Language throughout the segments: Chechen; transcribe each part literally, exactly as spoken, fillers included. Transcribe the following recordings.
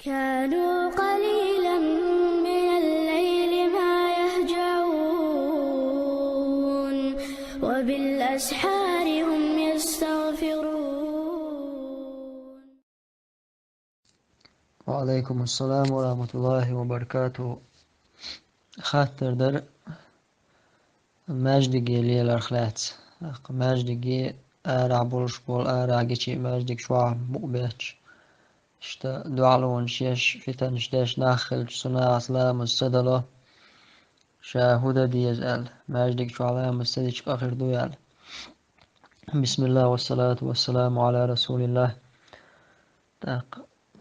كانوا قليلا من الليل ما يهجعون، وبالأسحار هم يستغفرون. وعليكم السلام ورحمة الله وبركاته. Хаттар дар маьждиге леларх лаьцна. ТӀаккха маьждиге арахь болуш болу, арахь гича маьждиг чохь букъ бетташ. Иштта дуьхьалонаш еш, фитанаш деш нах хилча, цу нахаца ламаз ца дало, ша хӀун дан деза аьлла, маьждиг чохь ламаз ца дича къа хир ду аьлла. Бисмиллах, вассалату вассаламу ала расулиллах. ТӀаккха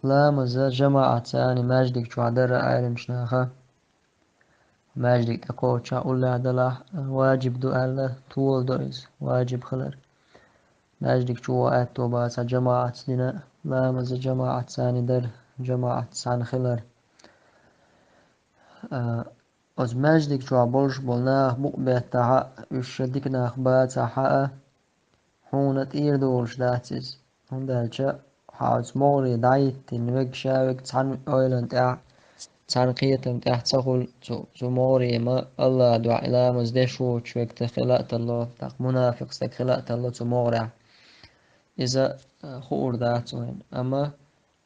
ламаза жамаӀатца маьждиг чохь дара Ӏеламчу наха. Маьждиг тӀекхоччахь уллехь далахь, важиб ду аьлла, толадо иза, важиб хилар. Маьждиг чу ван аьтто бацахь, жамаӀатца дина, ламаза жамаӀатца дар, жамаӀатца хилар. А, оцу маьждиг чохь болуш болу нах букъ беттахь а, уьш ша дика нах бацахь а, хьуна тӀера долуш дац иза, хӀунда аьлча хьо оцу могӀаре дӀахӀиттина верг, ша верг цхьана ойланна тӀехь, цхьана кхетам тӀехь ца хуьлу, цу, цу могӀаре ма АллахӀан дуьхьа ламаз деш воцуш верг хила а тарло, тӀаккха мунафикъ стаг хила а тарло цу могӀарехь. Иза, а, хуур дац вайна. Амма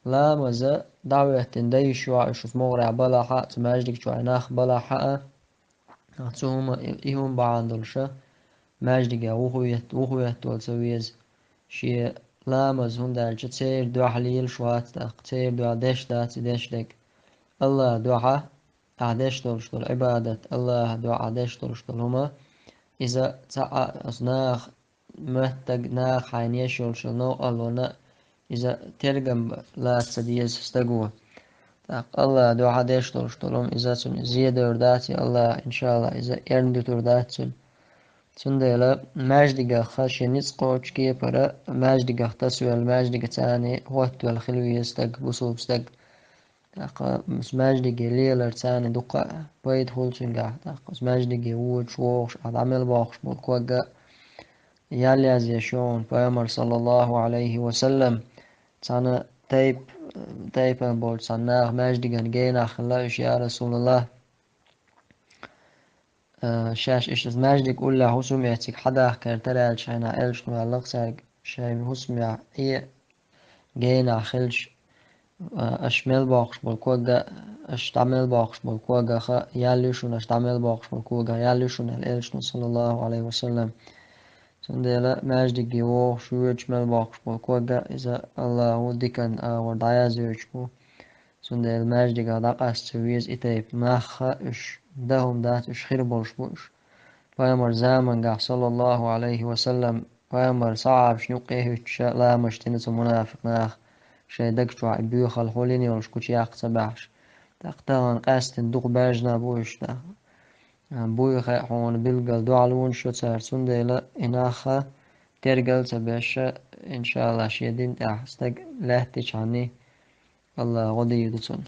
ламаза дӀахӀоьттина дан йиш йолуш оцу могӀарехь балахь а, цу маьждиг чохь нах балахь а, цу хӀума, и хӀума бахьана долуша маьждигехь вухавет-, вухаветталуш ца веза. Шен ламаз, хӀунда аьлча церан дуьхьа лелаш вац тӀаккха, церан дуьхьа деш дац и деш дерг. АллахӀан дуьхьа ахь деш долуш долу Ӏибадат, АллахӀан дуьхьа деш долуш долу хӀума, иза цхьа а оцу наха моьттург, наха хьайна еш йолуш йолу новкъарлонан иза тергам лаца ца деза стаго. ТӀаккха АллахӀан дуьхьа деш долуш долу хӀума иза цунна зен дер дац, я АллахӀ, иншаАллахӀ, иза эрна дуьтур дац цунна. Цундела маьждигах шен ницкъ кхочу кепара маьждигах тасавелла, маьждигаца хӀоттавелла хила веза стаг, бусулба стаг. ТӀаккха оцу маьждиге леларца дуккха а пайда хуьлу цуьнгахь. ТӀаккха оцу маьждиге воьдуш, вогӀуш, ахь дӀа мел боккхуш болу ког а ял язъеш ю хьуна. Пайхамар, саллаллаху Ӏалайхи ва саллам, цхьана тайп-, тайпана болчу цхьана наха маьждиган генахь хилла уьш: «Я Расулаллах, а, шаьш иштта маьждиг уллехь хӀусам эцнарг хьадахка гӀертара», — аьлча, хьенахь элчано аьлла-кх цаьрга: «Шайн хӀусамехь Ӏе генахь хилча, а, аша мел боккхуш болу ког а, аша дӀа мел боккхуш болу когах а ял ю шуна, аша дӀа мел боккхуш болу когах ял ю шуна», — аьлла элчано, саллаллаху Ӏалайхи ва саллам. Цундела маьждиге вогӀуш, воьдуш, мел боккхуш болу ког а, иза АллахӀа дикан агӀор дӀаяздеш бу. Цундела маьждигах дӀакъаста ца веза и тайпа нах а, уьш дан хӀума дац, уьш хир болуш бу уьш. Пайхамар замангахь, саллаллаху Ӏалайхи ва саллам, пайхамар сахьабашна юккъе а хӀуьттуш, ламазаш дина цу мунафикъ наха, шайн даг чохь и боьхалла хьулйина йолуш гучуяккха ца баьхьаш. ТӀаккха тахана къаьстина дукха баьржина бу уьш, тӀаккха буй хаьа хьуна, билггал дуьхьалонаш ю цара. Цундела и нах а тергал а ца беш, иншаАллахӀ, шен дин тӀехь стаг лаьттичхьана АллахӀа гӀо дийр ду цунна.